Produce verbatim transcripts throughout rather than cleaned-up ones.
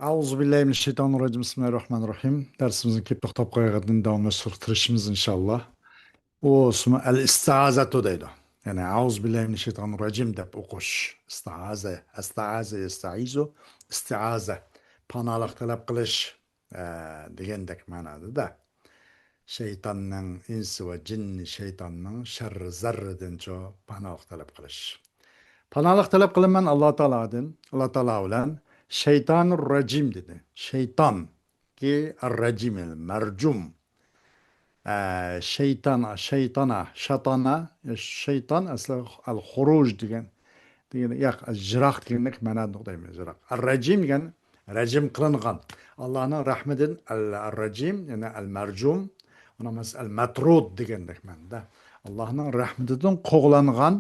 أعوذ بالله من الشيطان الرجيم. بسم الله الرحمن الرحيم. دەرسىمىزنى كېلىپ توختاپ قالغاندىن داۋاملاشتۇرۇشقا تىرىشىمىز، ئىنشاللا. ئۇ ئىسمى ئەل ئىستىئازەتۇ دەيدۇ. يەنى، أعوذ بالله من الشيطان الرجيم دەپ ئوقۇش. ئىستىئازە، ئەستەئازە، يەستەئىزۇ، ئىستىئازە. پاناھلىق تەلەپ قىلىش، ئە، دېگەندەك مەنادىدا. شەيتاننىڭ، ئىنس ۋە جىن شەيتاننىڭ شەررى زەررىدىنچۇ پاناھلىق تەلەپ قىلىش. پاناھلىق تەلەپ قىلىمەن ئاللا تائالادىن، ئاللا تائالا بىلەن. شەيتانۇر راجىم دېدى. شەيتان. كى ئەر-راجىم، مەرجۇم. ئە، شەيتان، شەيتانا، شاتانا، شەيتان ئەسلى ئەل خۇرۇج دېگەن، دېگەن، ياق، يىراق دېگەندەك مەنادىن ئوقۇيمىز، يىراق. ئەر-راجىم دېگەن رەجىم قىلىنغان. ئاللانىڭ رەھمىتىدىن ئەل، ئەر-راجىم، يەنى ئەل-مەرجۇم. ئۇنىڭ مەنىسى ئەل-مەترۇد دېگەندەك مەنىدە. ئاللانىڭ رەھمىتىدىن قوغلانغان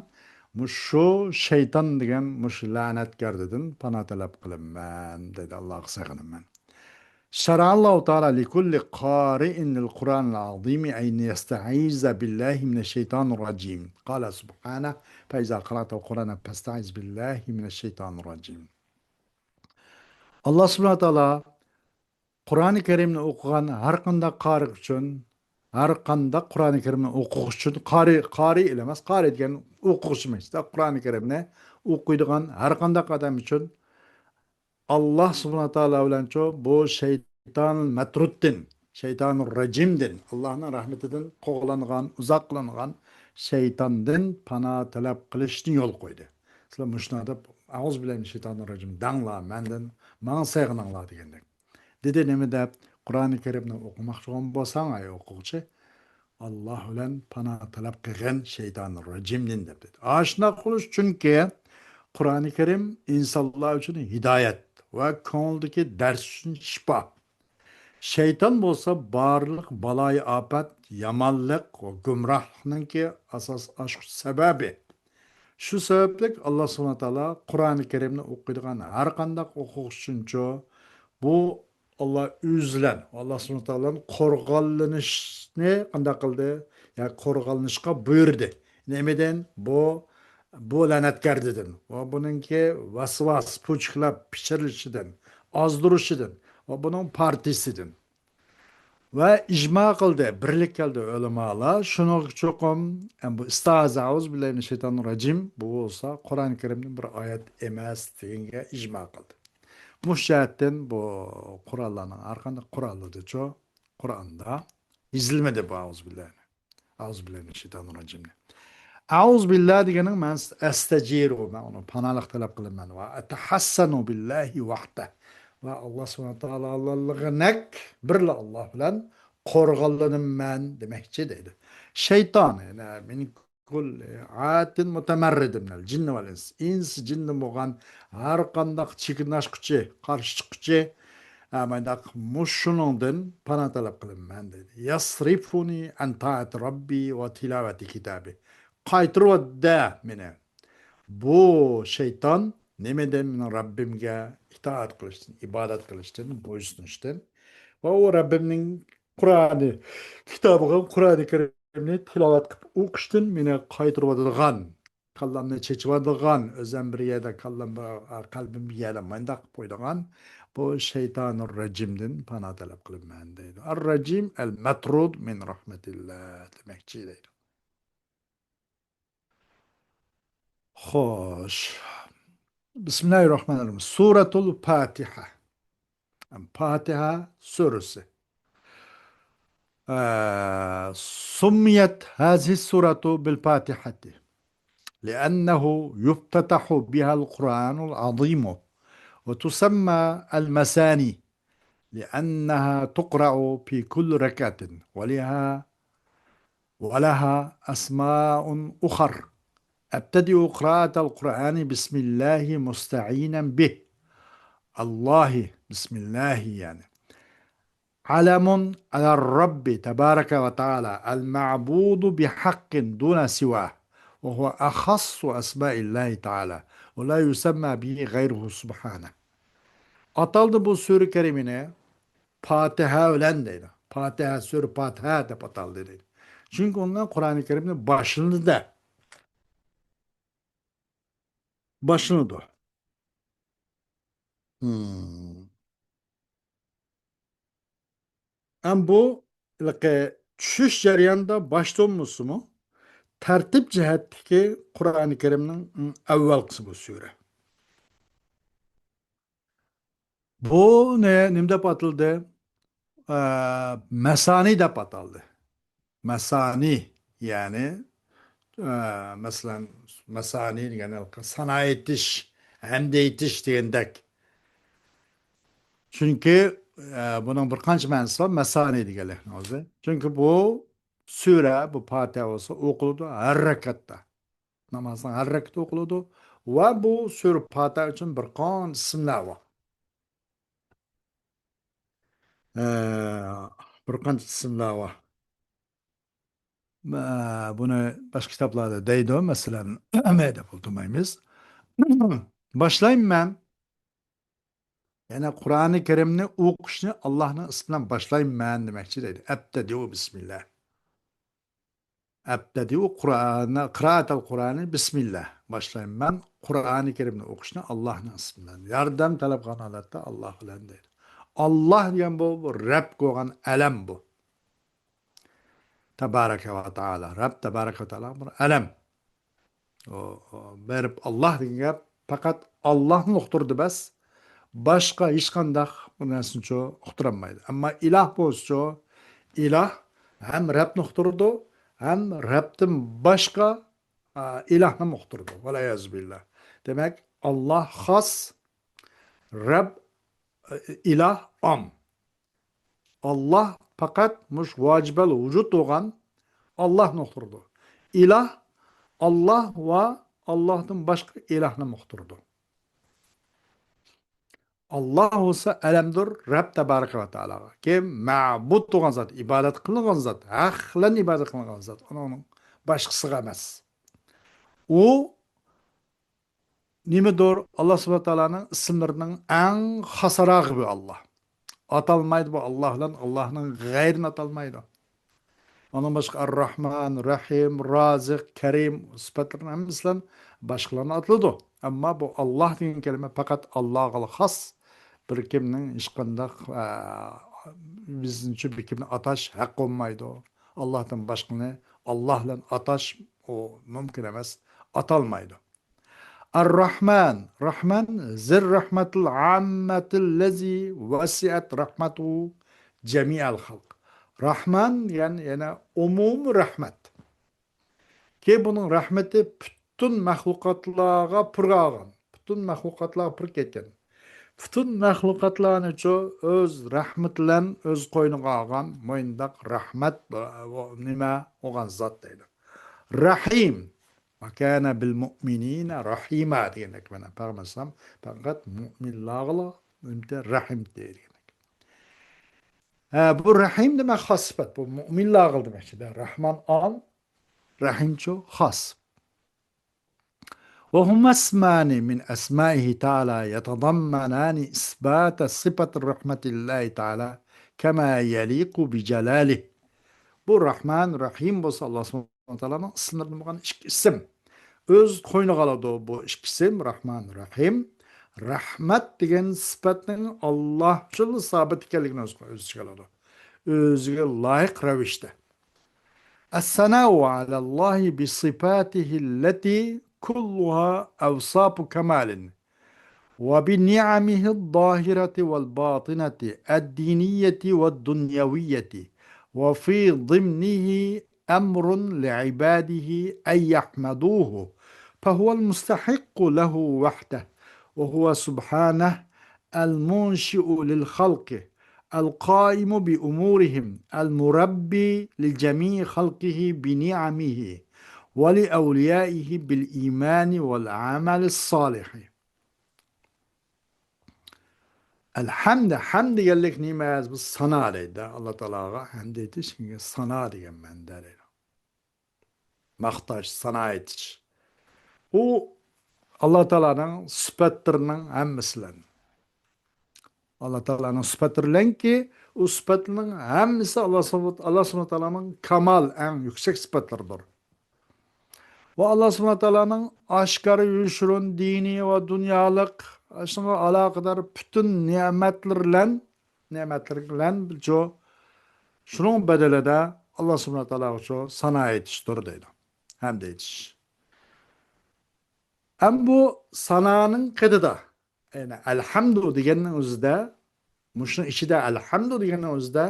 مۇشۇ شەيتان دېگەن مۇشۇ لەنەتگەردىن پانا تەلەپ قىلىمەن، دەيدۇ، ئاللاغا سېغىنىمەن. شرع الله تعالى لكل قارئ للقرآن العظيم أن يستعيذ بالله من الشيطان الرجيم. قال سبحانه: فإذا قرأت القرآن فاستعذ بالله من الشيطان الرجيم. ئاللا سۇبھانەھۇ ۋە تائالا قۇرئانى كەرىمنى ئوقۇغان ھەر قانداق قارىي ئۈچۈن، ھەر قانداق قۇرئانى كەرىمنى ئوقۇغۇچى ئۈچۈن، قارىي، قارىي ئەمەس، قارىي دېگەن ئوقۇغۇچى ئەمەس، قۇرئانى كەرىمنى ئوقۇيدىغان ھەر قانداق ئادەم ئۈچۈن ئاللا سۇبھانەھۇ ۋە تائالا بىلەنچۇ بۇ شەيتان مەترۇدتىن، شەيتانۇر راجىمدىن، ئاللانىڭ رەھمىتىدىن قوغلانغان، ئۇزاقلانغان شەيتاندىن پانا تەلەپ قىلىشنى يول قويدى. سىلەر مۇشۇنداق دەپ، «ئەئۇزۇ بىللاھى مىنەششەيتانىر راجىم» دەڭلار، مەندىن، ماڭا سېغىنىڭلار دېگەندەك. دېدى، نېمە دەپ؟ قۇرئانى كەرىمنى ئوقۇماقچى بولساڭ، ئەي ئوقۇغۇچى، ئاللا بىلەن پانا تەلەپ قىلغىن شەيتانىر راجىمدىن دەپ دېدى. ئاشۇنداق قىلىش، چۈنكى قۇرئانى كەرىم ئىنسانلار ئۈچۈن ھىدايەت ۋە كۆڭۈلدىكى دەرد ئۈچۈن شىپا. شەيتان بولسا بارلىق بالايىئاپەت، يامانلىق ۋە گۇمراھلىقنىڭكى ئاساس ئاچقۇچ سەۋەبى. شۇ سەۋەبلىك ئاللا سۇبھانەھۇ ۋە تائالا قۇرئانى كەرىمنى ئوقۇيدىغان ھەر قانداق ئوقۇغۇچى ئۈچۈنچۇ بۇ ئاللا ئۆزى بىلەن، ئاللا سۇبھانەھۇ ۋە تائالا بىلەن قورغانلىنىشنى قانداق قىلدى؟ يا قورغانلىنىشقا بۇيرۇدى. نېمىدىن؟ بۇ، بۇ لەنەتگەردىدىن ۋە بۇنىڭكى ۋەسۋاس، پۇچۇقلاپ پىچىرلىشىدىن، ئازدۇرۇشىدىن ۋە بۇنىڭ پارتىيىسىدىن. ۋە ئىجما قىلدى، بىرلىك كەلدى ئۆلىمالار. شۇنىڭغا چوقۇم، ئەم، بۇ ئىستائىزە، ئەئۇزۇ بىللاھى مىنەششەيتانىر راجىم، بۇ بولسا قۇرئانى كەرىمدىن بىر ئايەت ئەمەس دېگەنگە ئىجما قىلدى. مۇشۇ جەھەتتىن بۇ قۇرئانلارنىڭ ھەر قانداق قۇرئانلىرىدىچۇ، قۇرئاندا يېزىلمىدى بۇ ئەئۇزۇ بىللاھىنى. ئەئۇزۇ بىللاھى مىنەششەيتانىر راجىمنى. ئەئۇزۇ بىللاھ دېگەننىڭ مەنىسى ئەستەجىرۇ، مەن ئۇنىڭ پاناھلىق تەلەپ قىلىمەن. ۋە ئەتەھەسسەنۇ بىللاھى ۋەھدە. ۋە ئاللا سۇبھانەھۇ ۋە تائالالىقىنەك بىرلا ئاللا بىلەن قورغانلىنىمەن دېمەكچى دەيدۇ. شەيتان، يەنى مىن كۇللى ئاتىن مۇتەمەررىدىن مىنەل جىننى ۋەل ئىنس. ئىنس، جىندىن بولغان ھەر قانداق چېكىنىشقۇچى، قارشى چىققۇچى، ئە، مانداق مۇشۇنىڭدىن پانا تەلەپ قىلىمەن دەيدۇ. يەسرىفۇنى ئەن تائەتى رەببى ۋە تىلاۋەتى كىتابى. قايتۇرۇۋەتتى مېنى. بۇ شەيتان نېمىدىن؟ مېنىڭ رەببىمگە ئىتائەت قىلىشتىن، ئىبادەت قىلىشتىن، بويسۇنۇشتىن ۋە ئۇ رەببىمنىڭ قۇرئانى، كىتابىغا، قۇرئانى كەرىمنى تىلاۋەت قىلىپ ئوقۇشتىن مېنى قايتۇرۇۋاتىدىغان، كاللامنى چېچىۋاتىدىغان، ئۆزۈم بىر يەردە كاللام، قەلبىم بىر يەردە مانداق قىلىپ قويىدىغان بۇ شەيتانىر راجىمدىن پانا تەلەپ قىلىمەن دەيدۇ. ئەر راجىم ئەل مەترۇد مىن رەھمەتىللا دېمەكچى دەيدۇ. خوش. بىسمىللاھىررەھمانىررەھىم. سۇرەتۇل پاتىھە. پاتىھە سۈرىسى. ئە، سۇممىيەت ھازىھى سۇرەتۇ بىل پاتىھەتى لىئەننەھۇ يۇفتەتەھۇ بىھەل قۇرئانۇل ئەزىمۇ ۋە تۇسەممە ئەل مەسانى لىئەننەھا تۇقرەئۇ فى كۇللى رەكئەتىن ۋە لىھا ولها أسماء أخر. أبتدئ قراءة القرآن بسم الله مستعينا به. الله، بسم الله، يعني. علم على الرب تبارك وتعالى المعبود بحق دون سواه، وهو أخص أسماء الله تعالى، ولا يسمى به غيره سبحانه. ئاتالدى بۇ سۈرە كەرىمىنى پاتىھە بىلەن دەيدۇ. پاتىھە، سۈرە پاتىھە دەپ ئاتالدى دەيدۇ. چۈنكى ئۇنىڭ قۇرئانى كەرىمدە باشلىنىدۇ. باشلىنىدۇ. مم. ئەم بۇ ھېلىقى چۈشۈش جەريانىدا باشتا بولمىسىمۇ، تەرتىپ جەھەتتىكى قۇرئانى كەرىمنىڭ، ئىم، ئەۋۋەلقىسى بۇ سۈرە. بۇنى نېمە دەپ ئاتىلدى؟ ئە، مەسانى دەپ ئاتالدى. مەسانى، يەنى، ئە، مەسىلەن، مەسانى دېگەن سانا ئېيتىش، ھەمدە ئېيتىش دېگەندەك. چۈنكى، ئە، بۇنىڭ بىر قانچە مەنىسى بار، مەسانى دېگەنلىكنىڭ ئۆزى. چۈنكى بۇ سۈرە، بۇ پاتىھە بولسا ئوقۇلىدۇ ھەر رەكەتتە. نامازنىڭ ھەر رەكىتى ئوقۇلىدۇ. ۋە بۇ سۈرە پاتىھە ئۈچۈن بىر قانچە ئىسىملار بار. ئە، بىر قانچە ئىسىملار بار. ئە، بۇنى باشقا كىتابلاردا دەيدۇ، مەسىلەن، مەيدە پۇل تۇمايمىز. باشلايمەن مەن. يەنى قۇرئانى كەرىمنى ئوقۇشنى ئاللاھنىڭ ئىسمى بىلەن باشلايمەن دېمەكچى دەيدۇ. ئەبتەدىئۇ بىسمىللا. ئەبتەدىئۇ قۇرئانە، قىرائەتەل قۇرئانى بىسمىللا. باشلايمەن مەن قۇرئانى كەرىمنى ئوقۇشنى ئاللاھنىڭ ئىسمى بىلەن. ياردەم تەلەپ قىلغان ھالەتتە ئاللاھ بىلەن دەيدۇ. ئاللاھ دېگەن بۇ، بۇ رەب بولغان ئەلەم بۇ. تەبارەكە ۋە تائالا. رەب تەبارەكە ۋە تائالا بىر ئەلەم. ئۇ، ئۇ، بېرىپ ئاللاھ دېگەن گەپ پەقەت ئاللاھنى ئۇقتۇرىدۇ بەس. باشقا ھېچقانداق بۇ نەرسىنىچۇ ئۇقتۇرالمايدۇ. ئەمما ئىلاھ بولسىچۇ، ئىلاھ ھەم رەبنى ئۇقتۇرىدۇ، ھەم رەبتىن باشقا، ئا، ئىلاھنىمۇ ئۇقتۇرىدۇ. ۋەلئىيازۇ بىللا. دېمەك، ئاللاھ خاس، رەب، ئە، ئىلاھ ئام. ئاللاھ پەقەت مۇشۇ ۋاجىبەل ۋۇجۇد بولغان ئاللاھنى ئۇقتۇرىدۇ. ئىلاھ، ئاللاھ ۋە ئاللاھتىن باشقا ئىلاھنى ئۇقتۇرىدۇ. ئاللاھ بولسا ئەلەمدۇر، رەب تەبارەكە ۋە تائالاغا. كىم مەبۇد بولغان زات، ئىبادەت قىلىنغان زات، ھەق بىلەن ئىبادەت قىلىنغان زات، ئۇنىڭ باشقىسىغا ئەمەس. ئۇ نېمىدۇر؟ ئاللاھ سۇبھانەھۇ ۋە تائالانىڭ ئىسىملىرىنىڭ ئەڭ خاسراقى بۇ ئاللاھ. ئاتالمايدۇ بۇ ئاللاھ بىلەن، ئاللاھنىڭ غەيرىنى ئاتالمايدۇ. ئۇنىڭ باشقا ئەر-راھمان، رەھىم، رازىق، كەرىم سۈپەتلىرىنىڭ ھەممىسى بىلەن باشقىلارنى ئاتىلىدۇ. ئەمما بۇ ئاللاھ دېگەن كەلىمە پەقەت ئاللاھقىلا خاس. بىر كىمنىڭ ھېچقانداق، ئە، بىزنىڭچە بىر كىمنى ئاتاش ھەق بولمايدۇ. ئاللاھتىن باشقىنى ئاللاھ بىلەن ئاتاش ئۇ مۇمكىن ئەمەس، ئاتالمايدۇ. الرحمن، رحمن ذي الرحمة العامة الذي وسعت رحمته جميع الخلق. راھمان دېگەن يەنە ئومۇمىي رەھمەت. كېيىن بۇنىڭ رەھمىتى پۈتۈن مەخلۇقاتلارغا پۇرىغان، پۈتۈن مەخلۇقاتلارغا پۇرىپ كەتكەن. پۈتۈن مەخلۇقاتلارنىچۇ ئۆز رەھمىتى بىلەن ئۆز قوينىغا ئالغان مۇنداق رەھمەت، بۇ، بۇ نېمە بولغان زات دەيدۇ. رەھىم. وكان بالمؤمنين رحيما دېگەندەك مانا پەيغەمبەر ئەلەيھىسسالام پەقەت مۇئمىنلارغىلا رەھىم دېگەندەك. ھە، بۇ رەھىم دېمەك خاس سۈپەت. بۇ مۇئمىنلارغا دېمەكچى. راھمان ئام، رەھىمچۇ خاس. وهما اسمان من أسمائه تعالى يتضمنان إثبات صفة رحمة الله تعالى كما يليق بجلاله. بۇ راھمان، رەھىم بولسا ئاللاھ سۇبھانەھۇ ۋە تائالانىڭ ئىسىملىرىدىن بولغان ئىككى ئىسىم. ئۆز قوينىغا ئالىدۇ بۇ ئىككى ئىسىم، راھمان، رەھىم. رەھمەت دېگەن سۈپەتنىڭ ئاللاھ ئۈچۈنلا سابىت ئىكەنلىكىنى ئۆز، ئۆز ئىچىگە ئالىدۇ. ئۆزىگە لايىق رەۋىشتە. الثناء على الله بصفاته التي كلها أوصاف كمال، وبنعمه الظاهرة والباطنة الدينية والدنيوية، وفي ضمنه أمر لعباده أن يحمدوه، فهو المستحق له وحده، وهو سبحانه المنشئ للخلق، القائم بأمورهم، المربي لجميع خلقه بنعمه، ولأوليائه بالإيمان والعمل الصالح. ئەلھەمدە، ھەمد دېگەنلىك نېمە؟ بۇ سانا دەيدۇ. ئاللا تائالاغا ھەمد ئېيتىش، سانا دېگەن مەنىدە دەيدۇ. ماختاش، سانا ئېيتىش. ئۇ ئاللا تائالانىڭ سۈپەتلىرىنىڭ ھەممىسى بىلەن. ئاللا تائالانىڭ سۈپەتلىرى بىلەنكى، ئۇ سۈپەتلىرىنىڭ ھەممىسى ئاللا سۇبھانە، ئاللا سۇبھانە تائالانىڭ كامال، ئەڭ يۈكسەك سۈپەتلىرىدۇر. ۋە ئاللا سۇبھانە تائالانىڭ ئاشكارا، يوشۇرۇن، دىنىي ۋە دۇنيالىق، شۇنىڭغا ئالاقىدار پۈتۈن نېمەتلىرى بىلەن، نېمەتلىرى بىلەن بىلچۇ، شۇنىڭ بەدىلىدە ئاللا سۇبھانەھۇ ۋە تائالاغىچۇ سانا ئېيتىشتۇر دەيدۇ. ھەمدە ئېيتىش. ئەم بۇ سانانىڭ قېتىدا، يەنى ئەلھەمدۇ دېگەننىڭ ئۆزىدە، مۇشۇنىڭ ئىچىدە ئەلھەمدۇ دېگەننىڭ ئۆزىدە،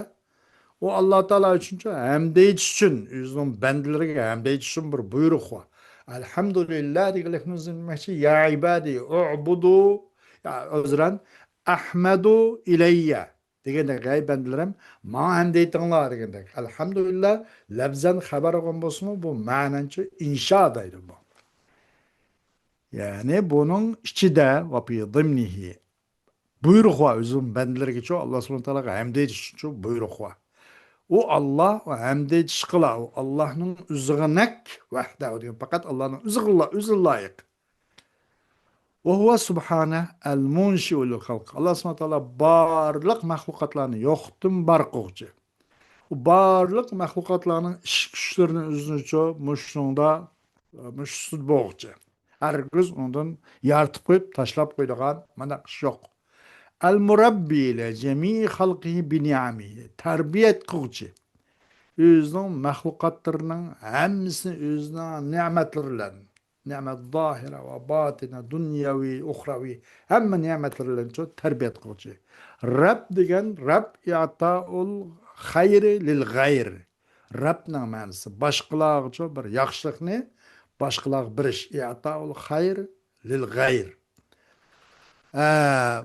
ئۇ ئاللا تائالا ئۈچۈنچۇ ھەمدە ئېيتىش ئۈچۈن، ئۆزىنىڭ بەندىلىرىگە ھەمدە ئېيتىش ئۈچۈن بىر بۇيرۇق بار. ئەلھەمدۇلىللا دېگەنلىكنى ئۆزى دېمەكچى، يا ئىبادى ئۇبۇدۇ، يا، ئۆزرەن، ئەھمەدۇ ئىلەييە دېگەندەك، ھەي بەندىلىرىم، ماڭا ھەمدە ئېيتىڭلار دېگەندەك. ئەلھەمدۇلىللا لەپزەن خەۋەر ئالغان بولسىمۇ، بۇ مەنەنچە ئىنشا دەيدۇ بۇ. يەنى بۇنىڭ ئىچىدە، ۋە فى ضمنه، بۇيرۇق بار ئۆزىنىڭ بەندىلىرىگىچۇ، ئاللا سۇبھانەھۇ ۋە تائالاغا ھەمدە ئېيتىش ئۈچۈنچۇ بۇيرۇق بار. ئۇ ئاللا ۋە ھەمدە ئېيتىشقىلا، ئۇ ئاللانىڭ ئۆزىغىنەك، ۋەھدەھۇ دېگەن پەقەت ئاللانىڭ ئۆزىگىلا، ئۆزىلا لايىق. ۋە ھۇۋە سۇبھانە ئەل مۇنشىئۇ لىل خەلق. ئاللا سۇبھانەھۇ ۋە تائالا بارلىق مەخلۇقاتلارنى يوقتىن بار قىلغۇچى. ئۇ بارلىق مەخلۇقاتلارنىڭ ئىش كۈچلىرىنى ئۆزىنىچۇ مۇشۇنىڭدا، مۇشۇسىدا بولغۇچى. ھەرگىز ئۇنىڭدىن يارىتىپ قويۇپ تاشلاپ قويىدىغان مانداق ئىش يوق. ئەل مۇرەببى لە جەمىئى خەلقىھى بىنىئەمىھى. تەربىيەت قىلغۇچى. ئۆزىنىڭ مەخلۇقاتلىرىنىڭ ھەممىسىنى ئۆزىنىڭ نېمەتلىرى بىلەن، نېمەت زاھىرە ۋە باتىنە، دۇنيەۋى، ئۇخرەۋى، ھەممە نېمەتلىرى بىلەن چوڭ تەربىيەت قىلغۇچى. رەب دېگەن، رەب ئىئتائۇل خەيرى لىل غەير. رەبنىڭ مەنىسى باشقىلارغىچۇ بىر ياخشىلىقنى باشقىلارغا بېرىش. ئىئتائۇل خەير لىل غەير. ئە،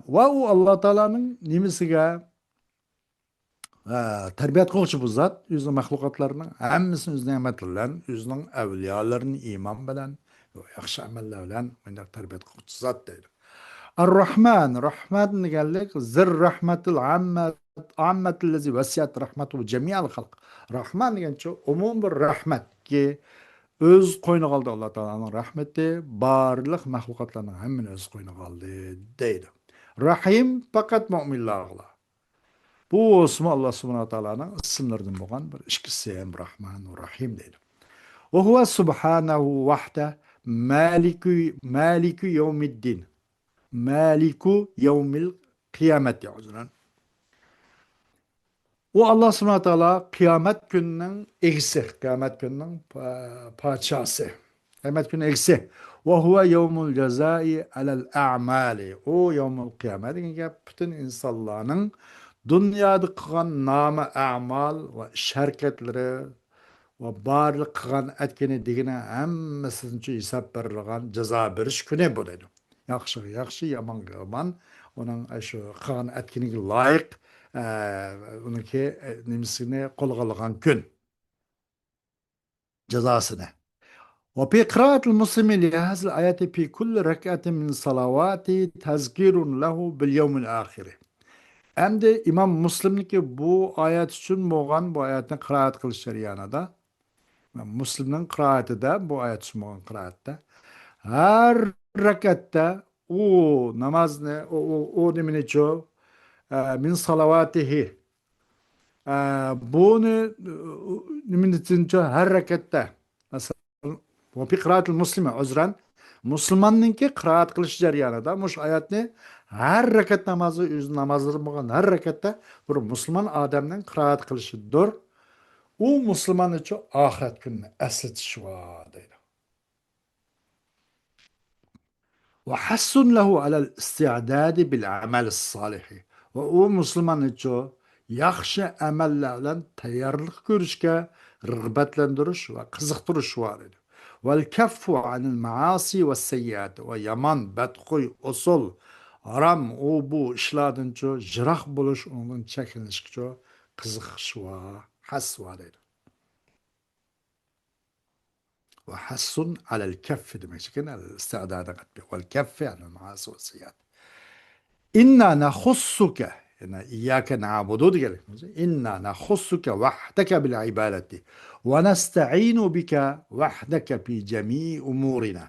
ۋە ئۇ ئاللا تائالانىڭ نېمىسىگە، ئە، تەربىيەت قىلغۇچى بۇ زات، ئۆزىنىڭ مەخلۇقاتلىرىنىڭ ھەممىسىنى ئۆز نېمەتلىرى بىلەن، ئۆزىنىڭ ئەۋلىيالىرىنى ئىمان بىلەن، ياخشى ئەمەللەر بىلەن مۇنداق تەربىيەت قىلغۇچى زات دەيدۇ. ئەر-رەھمان، رەھمان دېگەنلىك، زىر رەھمەتىل ئاممە-، ئاممەتىللەزى ۋەسىئەت رەھمەتۇ جەمىئەل خەلق. رەھمان دېگەنچۇ ئومۇمىي بىر رەھمەتكى ئۆز قوينىغا ئالدى، ئاللا تائالانىڭ رەھمىتى بارلىق مەخلۇقاتلارنىڭ ھەممىنى ئۆز قوينىغا ئالدى دەيدۇ. رەھىم پەقەت مۆمىنلارغىلا. بۇ بولسىمۇ ئاللا سۇبھانەھۇ ۋە تائالانىڭ ئىسىملىرىدىن بولغان بىر ئىككىسى ھەم رەھمان ۋە رەھىم دەيدۇ. ۋە ھۇۋە سۇبھانەھۇ ۋەھدە مالىكۇ، مالىكۇ يەۋمىددىن. مالىكۇ يەۋمىل قىيامەتى، ئۇزرەن. ئۇ ئاللا سۇبھانەھۇ ۋە تائالا قىيامەت كۈنىنىڭ ئىگىسى، قىيامەت كۈنىنىڭ پا-، پادىشاسى. قىيامەت كۈنى ئىگىسى. ۋە ھۇۋە يەۋمۇل جازائى ئەلەل ئەمالى. ئۇ يەۋمۇل قىيامە دېگەن گەپ پۈتۈن ئىنسانلارنىڭ دۇنيادا قىلغان نامە ئەمال ۋە ئىش ھەرىكەتلىرى ۋە بارلىق قىلغان ئەتكىنى دېگىنى ھەممىسىدىنچۇ ھېساب بېرىلغان جازا بېرىش كۈنى بۇ دەيدۇ. ياخشىغا ياخشى، يامانغا يامان، ئۇنىڭ شۇ قىلغان ئەتكىنىگە لايىق، ئە، ئۇنىڭكى، ئە، نېمىسىنى قولغا ئالغان كۈن. جازاسىنى. وفي قراءة المسلم لهذه الآية في كل ركعة من صلواته تذكير له باليوم الآخر. ئەمدى ئىمام مۇسلىمنىڭكى بۇ ئايەت ئۈچۈن بولغان، بۇ ئايەتنى قىرائەت قىلىش جەريانىدا، مۇسلىمنىڭ قىرائىتىدە بۇ ئايەت ئۈچۈن بولغان قىرائەتتە، ھەر رەكەتتە ئۇ نامازنى، ئۇ، ئۇ، ئۇ نېمىنىچۇ، ئە، من صلواته، ئە، بۇنى، ئۇ، نېمىنىچۇ ھەر رەكەتتە، مەسىلەن، وفي قراءة المسلم، ئۆزرەن، مۇسۇلماننىڭكى قىرائەت قىلىش جەريانىدا مۇشۇ ئايەتنى ھەر رەكەت نامازى، ئۆز نامازلىرى بولغان ھەر رەكەتتە بىر مۇسۇلمان ئادەمنىڭ قىرائەت قىلىشىدۇر. ئۇ مۇسۇلماننىچۇ ئاخىرەت كۈنىنى ئەسلىتىش بار دەيدۇ. وحث له على الاستعداد بالعمل الصالح. ۋە ئۇ مۇسۇلماننىچۇ ياخشى ئەمەللەر بىلەن تەييارلىق كۆرۈشكە رىغبەتلەندۈرۈش ۋە قىزىقتۇرۇش بار ئىدى. والكف عن المعاصي والسيئات. ۋە يامان، بەتخۇي، ئوسال، ھارام، ئۇ بۇ ئىشلاردىنچۇ يىراق بولۇش، ئۇنىڭدىن چەكلىنىشكىچۇ قىزىقىش ۋە ھەس بار دەيدۇ. وحث على الكف دېمەكچىكەن، الاستعداد قەتبى. والكف عن المعاصي والسيئات. إنا نخصك، يەنى إياك نعبد دېگەنلىك. إنا نخصك وحدك بالعبادة ونستعين بك وحدك في جميع أمورنا.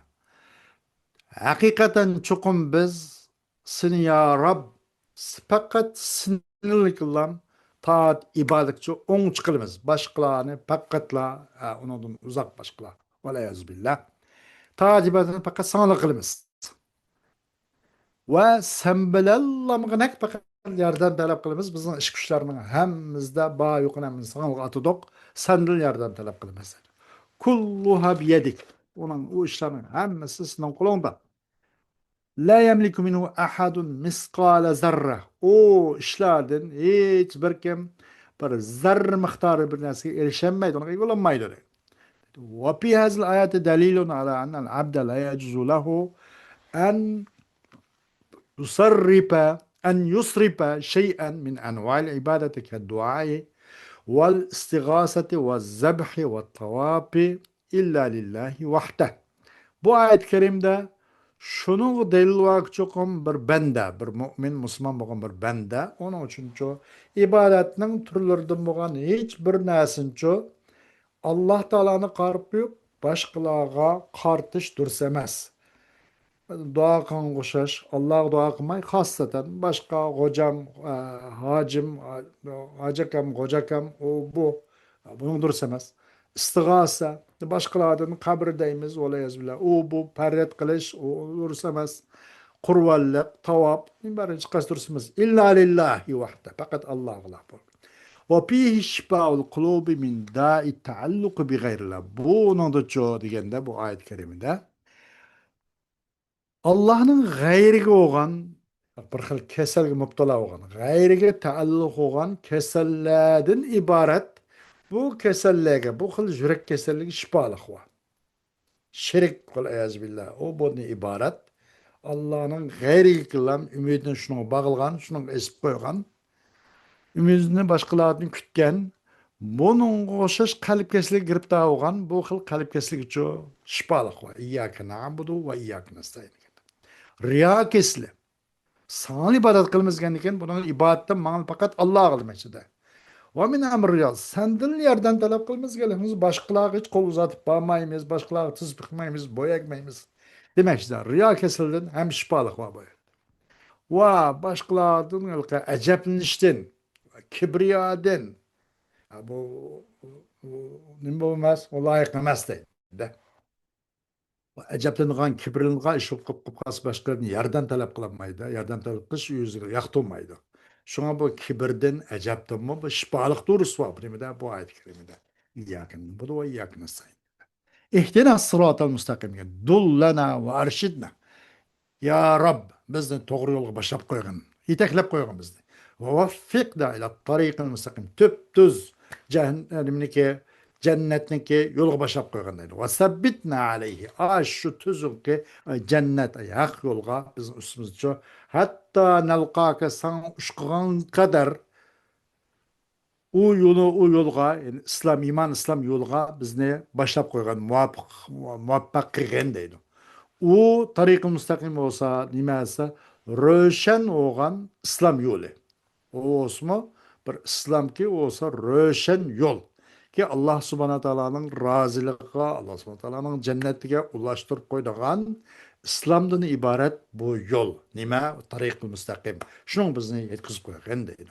ھەقىقەتەن چوقۇم بىز سېنى يا رەب، پەقەت سېنىڭلىكلا تائەت ئىبادەتچۇ ئوڭچە قىلىمىز. باشقىلارنى پەقەتلا، ئە، ئۇنىڭدىن ئۇزاق باشقىلار. ۋەلئىيازۇ بىللا. تائەت ئىبادەتنى پەقەت ساڭىلا قىلىمىز. ۋە سەن بىلەنلا پەقەت ياردەم تەلەپ قىلىمىز. بىزنىڭ ئىش كۈچلەرنىڭ ھەممىمىزدە بار يوقىنى ھەممىسىنى ساڭا ئاتىدۇق. سەندىن ياردەم تەلەپ قىلىمىز. كلها بيدك. ئۇنىڭ، ئۇ ئىشلارنىڭ ھەممىسى سېنىڭ قولۇڭدا. لا يملك منه أحد مثقال ذرة. ئۇ ئىشلاردىن ھېچ بىر كىم بىر زەررە مىقدارى بىر نەرسىگە ئېرىشەلمەيدۇ، ئۇنىڭغا ئىگە بولالمايدۇ. وفي هذه الآية دليل على أن العبد لا يجوز له أن يصرف، أن يصرف شيئا من أنواع العبادة كالدعاء والاستغاثة والذبح والطواف إلا لله وحده. بۇ ئايەت كەرىمدە شۇنىڭغا دەلىل باركى، چوقۇم بىر بەندە، بىر مۇئمىن، مۇسۇلمان بولغان بىر بەندە، ئۇنىڭ ئۈچۈنچۇ ئىبادەتنىڭ تۈرلىرىدىن بولغان ھېچ بىر نەرسىنىچۇ ئاللاھ تائالانى قارىتىپ قويۇپ، باشقىلارغا قارىتىش دۇرۇس ئەمەس. دۇئا قىلغانغا ئوخشاش، ئاللاھقا دۇئا قىلماي، خاسسەتەن باشقا غوجام، ئە، ھاجىم، ئە، ھاجى ئاكام، غوجا ئاكام، ئۇ، بۇ. بۇنىڭ دۇرۇس ئەمەس. ئىستىغاسە، باشقىلاردىن قەبرە دەيمىز، ۋەلىيەزۇبىللا. ئۇ، بۇ، پەرياد قىلىش، ئۇ دۇرۇس ئەمەس. قۇربانلىق، تاۋاپ، بۇنىڭ بارى ھېچقايسى دۇرۇس ئەمەس. ئىللا لىللاھى ۋەھدە، پەقەت ئاللاھقىلا بۇ. وفيه شفاء القلوب من داء التعلق بغير الله. بۇنىڭدىچۇ دېگەندە، بۇ ئايەت كەرىمىدە ئاللاھنىڭ غەيرىگە بولغان، بىر خىل كېسەلگە مۇپتىلا بولغان، غەيرىگە تەئەللۇق بولغان كېسەللەردىن ئىبارەت بۇ كېسەللەرگە، بۇ خىل يۈرەك كېسەللىكى شىپالىق بار. شىرك، ۋەلئىيەزۇبىللا، ئۇ بۇنى ئىبارەت. ئاللاھنىڭ غەيرىگە قىلغان ئۈمىدىنى شۇنىڭغا باغلىغان، شۇنىڭغا ئېسىپ قويغان، ئۈمىدىنى باشقىلاردىن كۈتكەن، بۇنىڭغا ئوخشاش قەلب كېسىلىگە گىرىپتار بولغان، بۇ خىل قەلب كېسىلىگىچۇ شىپالىق بار. إياك نعبد وإياك نستعين دېگەن. رىيا كېسىلى. ساڭا ئىبادەت قىلىمىز دېگەندىكىن، بۇنىڭ ئىبادىتى ماڭا پەقەت ئاللاغا دېمەكچىدە. ۋە مىن ئەمرى رىيا، سەندىن ياردەم تەلەپ قىلىمىز، ھېلىمىز باشقىلارغا ھېچ قول ئۇزاتىپ بارمايمىز، باشقىلارغا تىز بىقمايمىز، بوي ئەگمەيمىز دېمەكچىدە. رىيا كېسىلىدىن ھەم شىپالىق بار بۇ يەردە. ۋە باشقىلاردىن ئەجەبلىنىشتىن، كىبرىيادىن، ھە، بۇ، بۇ نېمە بولماس، ئۇ لايىق ئەمەس دەيدۇ. ئەجەبلىنىدىغان، كىبىرلىنىدىغان ئىش بولۇپ قالسا، باشقىلاردىن ياردەم تەلەپ قىلالمايدۇ. ياردەم تەلەپ قىلىش ئۆزىگە ياقتۇرمايدۇ. شۇڭا بۇ كىبىردىن، ئەجەبتىنمۇ بۇ شىپالىق دۇرۇس بار بۇ نېمىدە، بۇ ئايەت كەرىمىدە. إياك نعبد وإياك نستعين. اهدنا الصراط المستقيم دېگەن. دلنا وأرشدنا. يا رب، بىزنى توغرا يولغا باشلاپ قويغىن، يېتەكلەپ قويغىن بىزنى. ووفقنا إلى الطريق المستقيم، تۈپتۈز جەھەن-، نېمىنىكى، جەننەتنىڭكى يولغا باشلاپ قويغىن دەيدۇ. وثبتنا عليه، ئاشۇ تۈزۈڭكى، ئاي، جەننەت، ئاي، ھەق يولغا بىزنى ئۈستىمىزدە چۆ-، حتى نلقاك، ساڭا ئۇچقىغان قەدەر ئۇ يولى، ئۇ يولغا، يەنى ئىسلام، ئىمان، ئىسلام يولىغا بىزنى باشلاپ قويغان، مۇۋاپىق، مۇۋەپپەق قىلغىن دەيدۇ. ئۇ تەرىقىل مۇستەقىم بولسا نېمە دېسە، روشەن بولغان ئىسلام يولى. ئۇ بولسىمۇ بىر ئىسلامكى، ئۇ بولسا روشەن يول. كى، ئاللا سۇبھانە تائالانىڭ رازىلىقىغا، ئاللا سۇبھانە تائالانىڭ جەننىتىگە ئۇلاشتۇرۇپ قويىدىغان ئىسلامدىن ئىبارەت بۇ يول. نېمە؟ تەرىقىل مۇستەقىم. شۇنىڭ بىزنى يەتكۈزۈپ قويغىن دەيدۇ.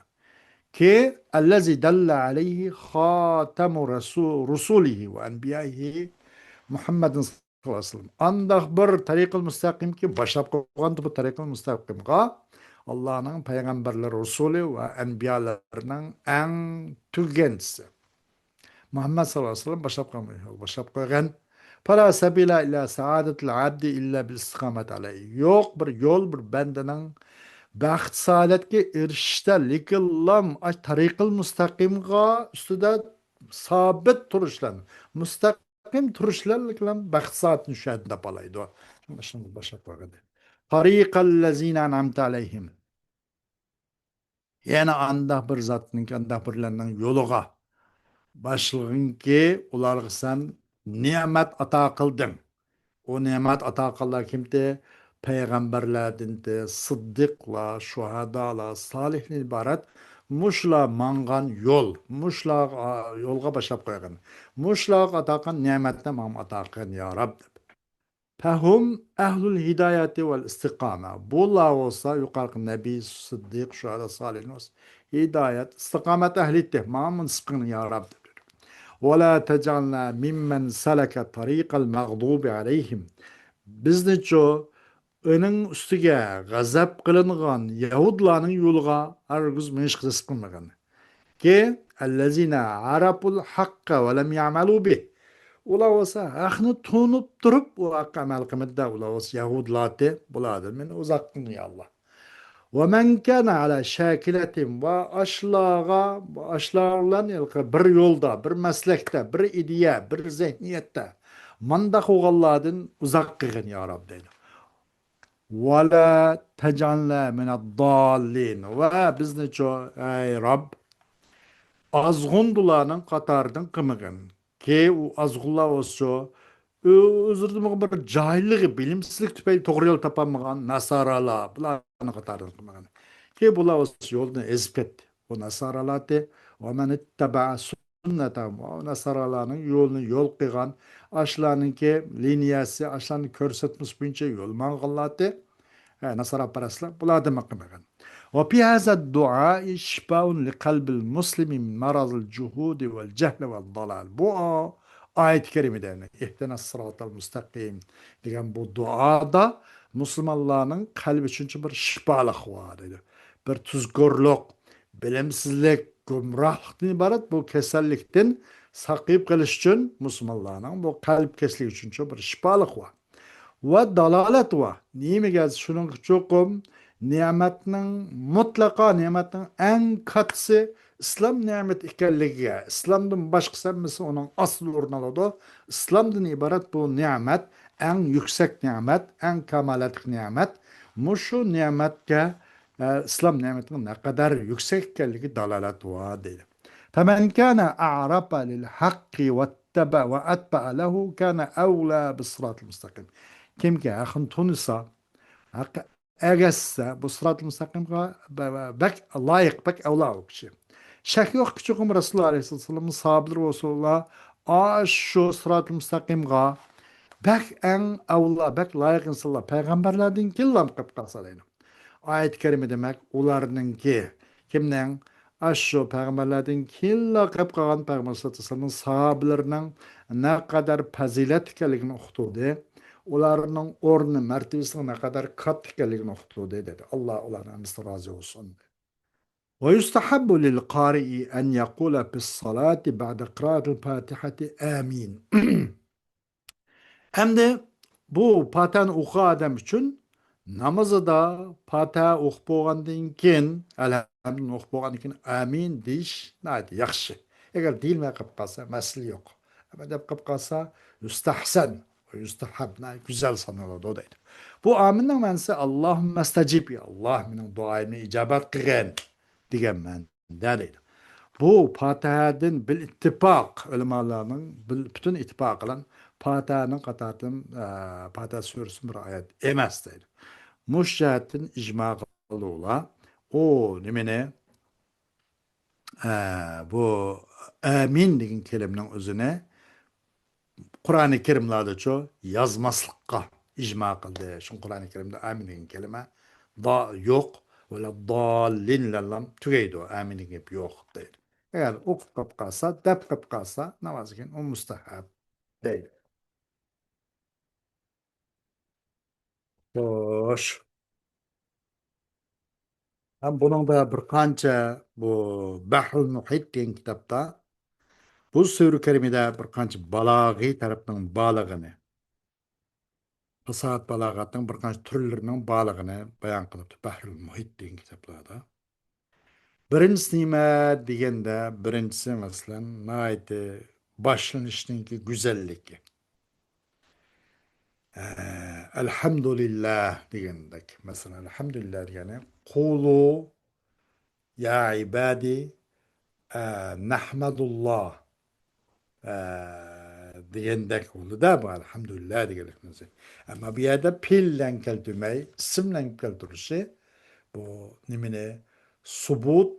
كى، الذي دل عليه خاتم رسو-، رسله وأنبيائه محمد صلى الله عليه وسلم. ئانداق بىر تەرىقىل مۇستەقىمكى باشلاپ قويغان بۇ تەرىقىل مۇستەقىمغا ئاللانىڭ پەيغەمبەرلىرى، رۇسۇلى ۋە ئەنبىيالىرىنىڭ ئەڭ تۈگەنچىسى مۇھەممەد ساللاللاھۇ ئەلەيھى ۋەسەللەم باشلاپ قويغان يول، باشلاپ قويغان. فلا سبيل إلى سعادة العبد إلا بالاستقامة عليه. يوق بىر يول، بىر بەندىنىڭ بەخت سائادەتكە ئېرىشىشتە لېكىنلام ئاش تەرىقىل مۇستەقىمغا ئۈستىدە سابىت تۇرۇشلان، مۇستەقىم تۇرۇشلانلىكلام بەخت سائادىتىنى شۇ يەردىن تاپالايدۇ. شۇنى باشلاپ قويغىنى. طريق الذين أنعمت عليهم. يەنە ئانداق بىر زاتنىڭكى، ئانداق بىرلەرنىڭ يولىغا باشلىغىنكى، ئۇلارغا سەن نېمەت ئاتا قىلدىڭ. ئۇ نېمەت ئاتا قىلغانلار كىمتى؟ پەيغەمبەرلەردىنتى، سىددىقلار، شۇھادالار، سالىھلار ئىبارەت مۇشۇلار ماڭغان يول، مۇشۇلار يولغا باشلاپ قويغىن. مۇشۇلارغا ئاتا قىلغان نېمەتنى ماڭا ئاتا قىلغىن، يا رەب، دەپ. فهم أهل الهداية والاستقامة. بۇلار بولسا يۇقىرىقى نەبىي، سىددىق، شۇھادا، سالىھلار بولسا ھىدايەت، ئىستىقامەت ئەھلى ئىدى. ماڭا مۇنسىپ قىلىڭ يا رەب دەپ. ولا تجعلنا ممن سلك طريق المغضوب عليهم. بىزنىچۇ ئۇنىڭ ئۈستىگە غەزەپ قىلىنغان يەھۇدلارنىڭ يولىغا ھەرگىز مېڭىشقا نېسىپ قىلمىغان. كى، الذين عرفوا الحق ولم يعملوا به. ئۇلار بولسا ھەقنى تونۇپ تۇرۇپ، ئۇ ھەققە ئەمەل قىلمىدى-دە، ئۇلار بولسا يەھۇدلار ئىدى. بۇلاردىن مېنى ئۇزاق قىلغىن، يا ئاللا. ومن كان على شاكلتهم، ۋە ئاشۇلارغا، ئاشۇلار بىلەن ھېلىقى بىر يولدا، بىر مەسلەكتە، بىر ئىدىيە، بىر زېھنىيەتتە مانداق بولغانلاردىن ئۇزاق قىلغىن، يا رەب، دەيدۇ. ولا تجعلنا من الضالين، ۋە بىزنىچۇ، ئەي رەب، ئازغۇندۇلارنىڭ قاتارىدىن قىلمىغىن. كى، ئۇ ئازغۇنلار بولسىچۇ، ئۆ-، ئۆزلىرىدىن بىر جاھىللىقى، بىلىمسىزلىك تۈپەيلى توغرا يول تاپالمىغان ناسارالار، بۇلارنىڭ قاتارىدىن قىلمىغىن. كى، بۇلار بولسا يولدىن ئېزىپ كەتتى. بۇ ناسارالار ئىدى. ومن اتبع سنتهم، ئۇ ناسارالارنىڭ يولىنى يول قىلغان، ئاشۇلارنىڭكى لىنىيەسى، ئاشۇلارنىڭ كۆرسەتمىسى بويىچە يول ماڭغانلار ئىدى. ھە، ناساراپەرەسلەر، بۇلاردىن قىلمىغىن. وفي هذا الدعاء شفاء لقلب المسلم من مرض الجحود والجهل والضلال. بۇ ئايەت كەرىمىدە، يەنى، اهدنا الصراط المستقيم دېگەن بۇ دۇئادا مۇسۇلمانلارنىڭ قەلبى ئۈچۈن بىر شىپالىق بار، دەيدۇ. بىر تۇزكورلۇق، بىلىمسىزلىك، گۇمراھلىقتىن ئىبارەت بۇ كېسەللىكتىن ساقىيىپ قېلىش ئۈچۈن مۇسۇلمانلارنىڭ بۇ قەلب كېسىلىكى ئۈچۈن بىر شىپالىق بار. ۋە دالالەت بار. نېمىگە؟ شۇنىڭغا چوقۇم نېمەتنىڭ، مۇتلەقا نېمەتنىڭ ئەڭ كاتتىسى ئىسلام نېمىتى ئىكەنلىكىگە، ئىسلامدىن باشقىسى ھەممىسى ئۇنىڭ ئاستىدا ئورۇن ئالىدۇ. ئىسلامدىن ئىبارەت بۇ نېمەت، ئەڭ يۈكسەك نېمەت، ئەڭ كامالەتلىك نېمەت. مۇشۇ نېمەتكە، ئە، ئىسلام نېمىتىنىڭ نەقەدەر يۈكسەك ئىكەنلىكى دالالەت بار، دەيدۇ. فمن كان أعرف للحق واتبع، وأتبع له كان أولى بالصراط المستقيم. كىمكى ھەقنى تونۇسا، ھەققە ئەگەشسە، بۇ سىراتىل مۇستەقىمغا بە-، بە-، بەك لايىق، بەك ئەۋلا ئۇ كىشى. شەك يوقكى، چوقۇم رەسۇلۇللا ئەلەيھىسسالامنىڭ ساھابىلىرى بولسۇنلا، ئاشۇ سىراتىل مۇستەقىمغا بەك ئەڭ ئەۋلا، بەك لايىق ئىنسانلار پەيغەمبەرلەردىن كېيىنلا قېلىپ قالسا دەيدۇ. ئايەت كەرىمە دېمەك، ئۇلارنىڭكى، كىمنىڭ؟ ئاشۇ پەيغەمبەرلەردىن كېيىنلا قېلىپ قالغان پەيغەمبەر سەللەللاھۇ ئەلەيھى ۋەسەللەمنىڭ ساھابىلىرىنىڭ نەقەدەر پەزىلەتلىك ئىكەنلىكىنى ئۇقتۇردى. ئۇلارنىڭ ئورنى، مەرتىۋىسىنىڭ نەقەدەر كاتتا ئىكەنلىكىنى ئۇقتۇردى، دېدى. ئاللا ئۇلارنىڭ ھەممىسىدىن رازى بولسۇن. ويستحب للقارئ أن يقول في الصلاة بعد قراءة الفاتحة آمين. ئەمدى بۇ پاتىھەنى ئوقۇغان ئادەم ئۈچۈن نامىزىدا پاتىھە ئوقۇپ بولغاندىن كېيىن، ئەلھەمدۇلىللا ئوقۇپ بولغاندىن كېيىن ئامىن دېيىش ناھايىتى ياخشى. ئەگەر دېيىلمەي قېلىپ قالسا، مەسىلە يوق. ئەمما دەپ قېلىپ قالسا، يۇستەھسەن، يۇستەھەب، ناھايىتى گۈزەل سانىلىدۇ دەيدۇ. بۇ ئامىننىڭ مەنىسى، ئاللاھۇممەستەجىب، يا ئاللاھ، مېنىڭ دۇئايىمنى ئىجابەت قىلغىن دېگەن مەنىدە دەيدۇ. بۇ پاتىھەدىن بىل ئىتتىپاق، ئۆلىمالارنىڭ بىل-، پۈتۈن ئىتتىپاقى بىلەن پاتىھەنىڭ قاتارىدىن، ئە، پاتىھە سۈرىسىدىن بىر ئايەت ئەمەس دەيدۇ. مۇشۇ جەھەتتىن ئىجما قىلدۇلار. ئۇ نېمىنى، ئە، بۇ ئامىن دېگەن كەلىمىنىڭ ئۆزىنى قۇرئانى كەرىملەردىچۇ يازماسلىققا ئىجما قىلدى. شۇڭا قۇرئانى كەرىمدە ئامىن دېگەن كەلىمە دا-، يوق. ۋەلەدداللىن بىلەنلا تۈگەيدۇ. ئامىن دېگەن گەپ يوق دەيدۇ. ئەگەر ئوقۇپ قېلىپ قالسا، دەپ قېلىپ قالسا، نامازدىن كېيىن ئۇ مۇستەھەب دەيدۇ. خوش. ھەم بۇنىڭدا بىر قانچە، بۇ بەھرۇل مۇھىت دېگەن كىتابتا بۇ سۈرە كەرىمىدە بىر قانچە بالاغىي تەرەپنىڭ بارلىقىنى، پاساھەت بالاغەتنىڭ بىر قانچە تۈرلىرىنىڭ بارلىقىنى بايان قىلىپتۇ بەھرۇل مۇھىت دېگەن كىتابلاردا. بىرىنچىسى نېمە دېگەندە، بىرىنچىسى، مەسىلەن، ناھايىتى باشلىنىشنىڭكى گۈزەللىكى. ئە، ئەلھەمدۇلىللا دېگەندەك. مەسىلەن، ئەلھەمدۇلىللا دېگەنى، قۇلۇ يا ئىبادى، ئە، نەھمەدۇللا، ئە، دېگەندەك بولدى-دە بۇ، ئەلھەمدۇلىللا دېگەنلىكنىڭ ئۆزى. ئەمما بۇ يەردە پېئىل بىلەن كەلتۈرمەي، ئىسىم بىلەن كەلتۈرۈلۈشى، بۇ نېمىنى؟ سۇبۇت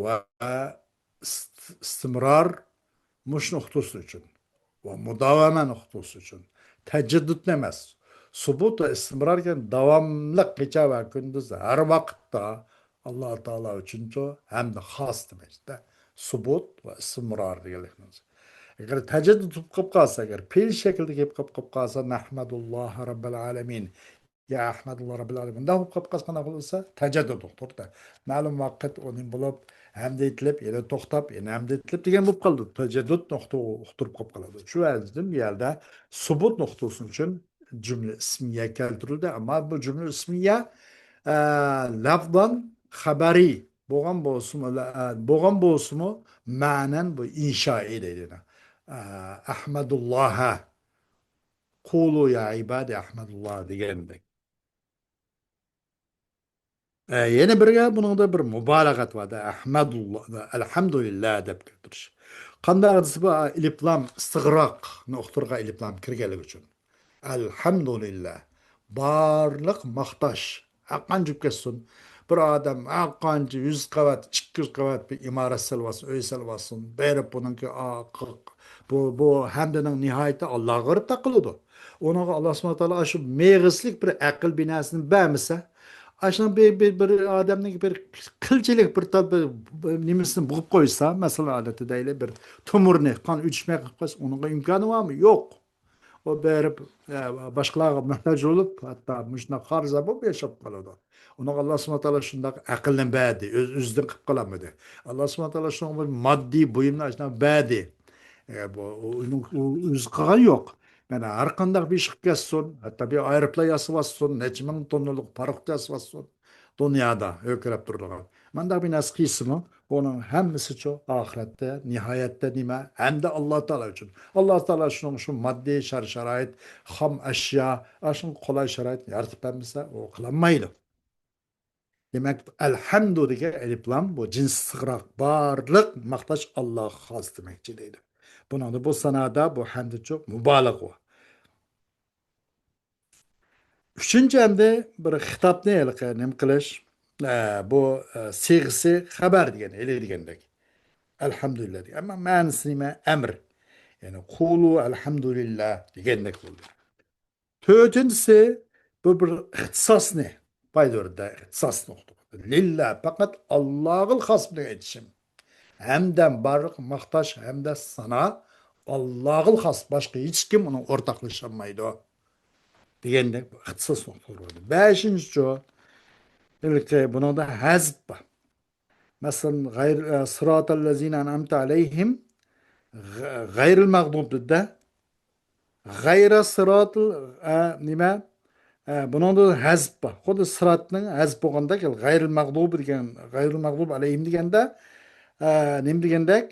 ۋە ئىست-، ئىستىمرار مۇشۇنى ئۇقتۇرۇش ئۈچۈن ۋە مۇداۋامەنى ئۇقتۇرۇش ئۈچۈن. تەجەددۇتنى ئەمەس. سۇبۇت ۋە ئىستىمرار دېگەن داۋاملىق، كېچە ۋە كۈندۈز، ھەر ۋاقىتتا ئاللا تائالا ئۈچۈنچۇ ھەمدە خاس دېمەكتە. سۇبۇت ۋە ئىستىمرار دېگەنلىكنىڭ ئۆزى. ئەگەر تەجەددۇت بولۇپ قېلىپ قالسا، ئەگەر پېئىل شەكلىدە كېلىپ قېلىپ قالسا، نەھمەدۇللاھ رەببەل ئالەمىن، يا ئەھمەدۇللا رەببىل ئالەمىن، مۇنداق بولۇپ قالسا قانداق بولسا، تەجەددۇد نۇقتىدا. مەلۇم ۋاقىت ئۇنى بولۇپ، ھەمدە ئېيتىلىپ، يەنە توختاپ، يەنە ھەمدە ئېيتىلىپ دېگەن بولۇپ قالىدۇ. تەجەددۇد نۇقتىغا ئۇقتۇرۇپ قالىدۇ. شۇ ۋەجىدىن بۇ يەردە سۇبۇت نۇقتىسى ئۈچۈن جۈملە ئىسمىيە كەلتۈرۈلدى. ئەمما بۇ جۈملە ئىسمىيە، ئە، لەفزەن خەبەرىي بولغان بولسىمۇ، لە-، ئە، بولغان بولسىمۇ، مەنەن بۇ ئىنشائىي دەيدۇ. ئە، ئەھمەدۇللاھە، قۇلۇ يا ئىبادى ئەھمەدۇللاھ دېگەندەك. ئە، يەنە بىرگە بۇنىڭدا بىر مۇبالىغەت بار-دە، ئەھمەدۇللا، ئەلھەمدۇلىللا دەپ كەلتۈرۈش. قانداق دېسە، بۇ ئېلىپلام ئىستىغراقنى ئۇقتۇرغان، ئېلىپلام كىرگەنلىكى ئۈچۈن. ئەلھەمدۇلىللا. بارلىق ماختاش، ھەرقانچە بولۇپ كەتسۇن. بىر ئادەم ھەرقانچە يۈز قەۋەت، ئىككى يۈز قەۋەت بىر ئىمارەت سېلىۋالسۇن، ئۆي سېلىۋالسۇن، بېرىپ بۇنىڭكى ئا-، ق-، بۇ، بۇ ھەمدىنىڭ نىھايىتى ئاللاغا غېرىب تاقىلىدۇ. ئۇنىڭغا ئاللا سۇبھانەھۇ ۋە تائالا شۇ مېغىزلىك بىر ئەقىل بىناسىنى بەرمىسە، ئاشۇنىڭ بىر، بىر، بىر ئادەمنىڭ بىر قىلچىلىك بىر تال بىر، بىر نېمىسىنى بۇغۇپ قويسا، مەسىلەن، ئادەتتە دەيلى، بىر تومۇرنى قان ئۆتۈشمەي قىلىپ قويسا، ئۇنىڭغا ئىمكانى بارمۇ؟ يوق. ئۇ بېرىپ، ئە، باشقىلارغا موھتاج بولۇپ، ھەتتا مۇشۇنداق خارىزا بولۇپ ياشاپ قالىدۇ. ئۇنىڭغا ئاللا سۇبھانەھۇ ۋە تائالا شۇنداق ئەقىلنى بەردى. ئۆز-، ئۆزىدىن قىلىپ قالالمىدى. ئاللا سۇبھانەھۇ ۋە تائالا شۇنىڭغا بىر ماددىي بۇيۇمنى ئاشۇنداق بەردى. ئە، بۇ، ئۇ، ئۇنىڭ، ئۇ ئۆزى قىلغان يوق. مانا ھەر قانداق بىر ئىش قىلىپ كەتسۇن، ھەتتا بىر ئايروپىلان ياسىۋاتسۇن، نەچچە مىڭ توننىلىق پاراخوت ياسىۋاتسۇن، دۇنيادا ھۆركىرەپ تۇرىدىغان. مانداق بىر نەرسە قىلسىمۇ، ئۇنىڭ ھەممىسىچۇ ئاخىرەتتە، نىھايەتتە نېمە؟ ھەمدە ئاللا تائالا ئۈچۈن. ئاللا تائالا شۇنىڭ شۇ ماددىي شار-شارائىت، خام ئەشيا، ئاشۇنىڭ قولاي شارائىتىنى يارىتىپ بەرمىسە، ئۇ قىلالمايدۇ. دېمەك، ئەلھەمدۇ دېگەن ئەلىپلام، بۇ جىنسىي ئىستىغراق، بارلىق ماختاش ئاللاغا خاس دېمەكچى دەيدۇ. بۇنىڭدا بۇ سانادا بۇ ھەمدىچۇ مۇبالىغە بار. ئۈچىنچى ئەمدى بىر خىتابنى ھېلىقى نېمە قىلىش، ئە، بۇ، ئە، سىيغىسى خەبەر دېگەن، ھېلى دېگەندەك. ئەلھەمدۇلىللا دېگەن. ئەمما مەنىسى نېمە؟ ئەمر. يەنى، قۇلۇ ئەلھەمدۇلىللا دېگەندەك بولدى. تۆتىنچىسى، بۇ بىر ئىختىساسنى پايدا بېرىدۇ، ئىختىساس نۇقتىسى. لىللا، پەقەت ئاللاغىلا خاس بىلەن ئېيتىشىم. ھەمدە بارلىق ماختاش ھەمدە سانا ئاللاغىلا خاس، باشقا ھېچكىم ئۇنىڭ ئورتاقلىشالمايدۇ. دېگەندەك بۇ ئىختىساس نۇقتىسى بولدى. بەشىنچىچۇ، ھېلىقى بۇنىڭدا ھەزپ بار. مەسىلەن، غەير-، ئە، سىراتەللەزىنە ئەنئەمتە ئەلەيھىم، غە-، غەيرىل مەغدۇب دېدى-دە. غەيرە سىراتىل، ئە، نېمە؟ ئە، بۇنىڭدا ھەزپ بار. خۇددى سىراتنىڭ ھەزپ بولغاندەك، غەيرىل مەغدۇب دېگەن، غەيرىل مەغدۇب ئەلەيھىم دېگەندە، ئە، نېمە دېگەندەك؟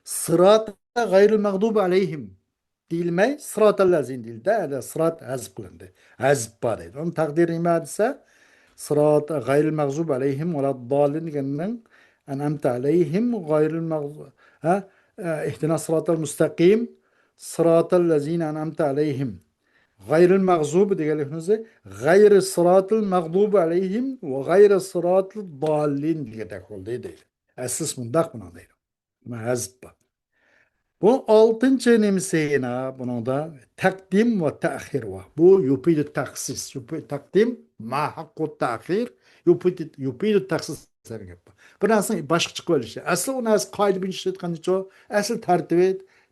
سىراتە غەيرىل مەغدۇب ئەلەيھىم دېيىلمەي، سىراتەللەزىنە دېيىلدى. ئەدە سىرات ھەزپ قىلىندى. ھەزپ بار دەيدۇ. ئۇنىڭ تەقدىرى نېمە دېسە، سىرات غەيرىل مەغزۇب ئەلەيھىم ۋەلەددالىن دېگەننىڭ ئەنئەمتە ئەلەيھىم غەيرىل مەغزۇ-، ھە؟ ئە، ئىھدىنا سىراتەل مۇستەقىم، سىراتەللەزىنە ئەنئەمتە ئەلەيھىم. غەيرىل مەغزۇبى دېگەنلىكىمىزدە غەيرى سىراتىل مەغدۇبى ئەلەيھىم ۋە غەيرى سىراتىل داللىن دېگەندەك بولدى دەيدۇ. ئەسلىسى مۇنداق بۇنىڭ دەيدۇ. مانا ھەزپ بار. بۇ ئالتىنچى نېمىسى يەنە بۇنىڭدا تەقدىم ۋە تەخىر بار. بۇ يۇپىدۇ تەخسىس. يۇپى-، تەقدىم، ما ھەققۇ تەخىر، يۇپىدۇ، يۇپىدۇ تەخسىس دېگەن گەپ بار. بىر نەرسىنىڭ باشقىچە قىلىۋېلىشى. ئەسلى ئۇ نەرسە قائىدە بويىچە ئىشلەتكەندىچۇ، ئەسلى تەرتىپى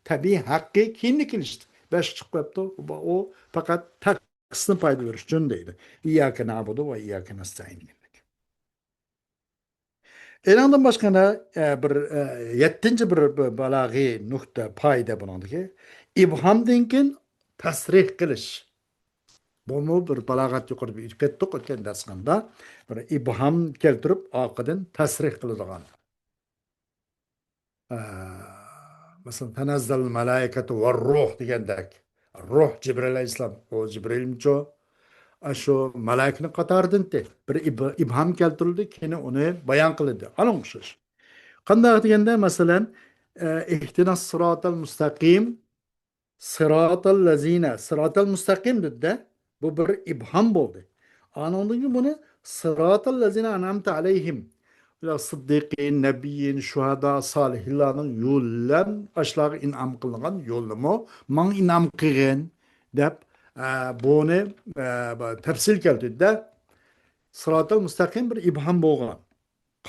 تەبىئىي ھەققى كېيىنلا كېلىشتى. باشقىچە قىلىپ قويۇپتۇ. ئۇ پەقەت تەخسىسنى پايدا بېرىش ئۈچۈن دەيدۇ. ئىيياكە نەئبۇدۇ ۋە ئىيياكە نەستەئىن دېگەندەك. ئېنىڭدىن باشقا يەنە، ئە، بىر، ئە، يەتتىنچى بىر، بىر بالاغىي نۇقتا، پايدە بۇنىڭدىكى. ئىبھامدىن كېيىن تەسرىھ قىلىش. بۇمۇ بىر بالاغەت يۇقىرىدا ئۆتۈپ كەتتۇق، ئۆتكەن دەرسخانىدا. بىر ئىبھام كەلتۈرۈپ، ئارقىدىن تەسرىھ قىلىدىغان. ئە، مەسىلەن، تەنەززەل مەلائىكەتۇ ۋەر روھ دېگەندەك. روھ جىبرىئىل ئەلەيھىسسالام، ئۇ جىبرىئىلمىچۇ؟ ئاشۇ مەلائىكىنىڭ قاتارىدىنتى. بىر ئىب-، ئىبھام كەلتۈرۈلدى، كېيىن ئۇنى بايان قىلىندى. ئانىڭغا ئوخشاش. قانداق دېگەندە، مەسىلەن، ئە، ئىھدىنەس سىراتەل مۇستەقىم، سىراتەللەزىنە، سىراتەل مۇستەقىم دېدى-دە، بۇ بىر ئىبھام بولدى. ئانىڭدىن كېيىن بۇنى سىراتەللەزىنە ئەنئەمتە ئەلەيھىم، ئۇلار سىددىقىن، نەبىيين، شۇھادا، سالىھىنلارنىڭ يولى بىلەن ئاشۇلارغا ئىنئام قىلىنغان يولنىمۇ ماڭا ئىنئام قىلغىن دەپ، ئە، بۇنى، ئە، تەپسىل كەلتۈردى-دە. سىراتەل مۇستەقىم بىر ئىبھام بولغان.